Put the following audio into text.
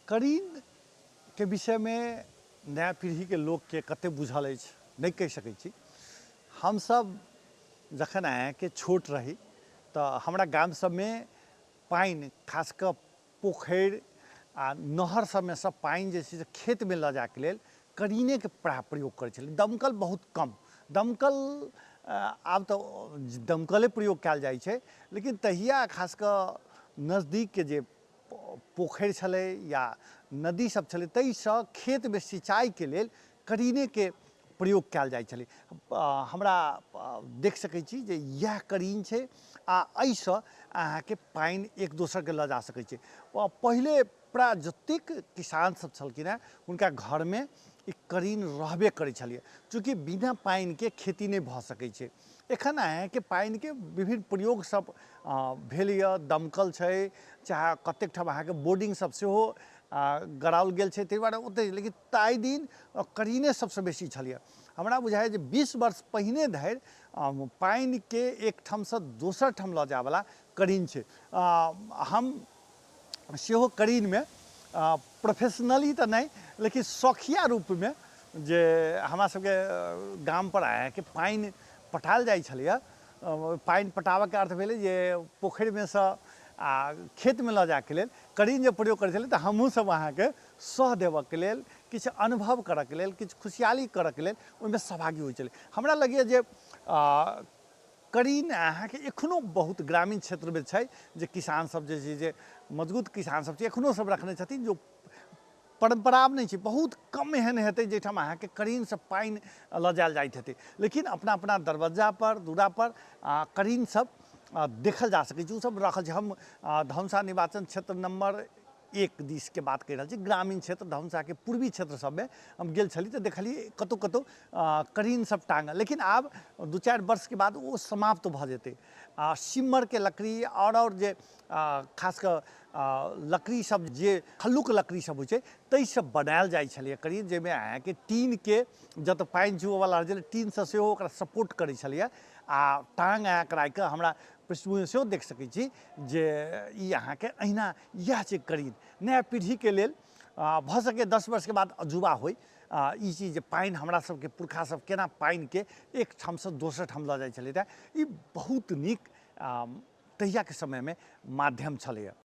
करीनके विषयमे नया पीढ़ीके लोकके कतेक बुझल अछि नहि कहि सकै छी। हमसभ जखन अहाँके छोट रही तऽ हमरा गाम सभमे पानि खास कऽ पोखरि आ नहर सभमे सँ पानि जे छै से खेतमे लऽ जाइके लेल करीनेके प्रायः प्रयोग करै छलै। दमकल बहुत कम, दमकल आब तऽ दमकले प्रयोग कयल जाइ छै, लेकिन तहिया खास कऽ नजदीकके जे पोखरि छलै या नदी सब छलै, ताहिसँ खेतमे सिंचाइके लेल करीनेके प्रयोग कयल जाइ छलै। हमरा देख सकै छी जे इएह करीन छै आ एहिसँ अहाँके पानि एक दोसरके लऽ जा सकै छै। पहिले प्रायः जतेक किसान सब छलखिन हेँ, हुनका घरमे ई करीन रहबे करै छलैए, चूँकि बिना पानिके खेती नहि भऽ सकै छै। एखन अहाँके पानिके विभिन्न प्रयोग सब भेल यऽ, दमकल छै, चाहे कतेक ठाम अहाँके बोर्डिंग सब सेहो गड़ाओल गेल छै, ताहि दुआरे ओतेक, लेकिन ताहि दिन करीने सबसँ बेसी छलैए। हमरा बुझाइए जे 20 वर्ष पहिने धरि पानिके एक ठामसँ दोसर ठाम लऽ जायवला करीन छै। हम सेहो करीनमे प्रोफेशनली तऽ नहि, लेकिन शौखिया रूपमे जे हमरा सबके गामपर अहाँके पानि पटायल जाइ छलैए। पानि पटाबऽके अर्थ भेलै जे पोखरिमे सँ आ खेतमे लऽ जाइके लेल करीन जे प्रयोग करै छलै, तऽ हमहूँ सब अहाँके सह देबऽके लेल, किछु अनुभव करऽके लेल, किछु खुशहाली करऽके लेल ओहिमे सहभागी होइ छलै। हमरा लगैए जे करीन अहाँके एखनो बहुत ग्रामीण क्षेत्रमे छै, जे किसान सब जे छै, जे मजबूत किसान सब छै, एखनो सब रखने छथिन, जो परम्परा आब नहि छै। बहुत कम एहन हेतै जाहिठाम अहाँके करीनसँ पानि लऽ जायल जाइत हेतै, लेकिन अपना अपना दरवज्जापर, दूरापर करीन सब देखल जा सकै छै, ओ सब रखल छै। हम धनुषा निर्वाचन क्षेत्र नम्बर 1 दिसके बात कहि रहल छी। ग्रामीण क्षेत्र धनुषाके पूर्वी क्षेत्र सबमे हम गेल छली तऽ देखलियै कतहु कतहु करीन सब टाँगल, लेकिन आब 2-4 वर्षके बाद ओ समाप्त भऽ जेतै। आ सिम्मरके लकड़ी आओर जे खास कऽ लकड़ी सब, जे हल्लुक लकड़ी सब होइ छै, ताहिसँ बनायल जाइ छलैए करीन, जाहिमे अहाँके टीनके जतऽ पानि चुबऽवला रहै छलै, टीनसँ सेहो ओकरा सपोर्ट करै छलैए आ टाँग अहाँके राखिकऽ हमरा पृष्ठभूमिमे सेहो देख सकै छी जे ई अहाँके अहिना इएह छै करीन। नया पीढ़ीके लेल भऽ सकैए 10 वर्षके बाद अजूबा होइ ई चीज जे पानि हमरा सबके पुरखा सब केना पानिके एक ठामसँ दोसर ठाम लऽ जाइ छलै। ई बहुत नीक तहियाके समयमे माध्यम छलैए।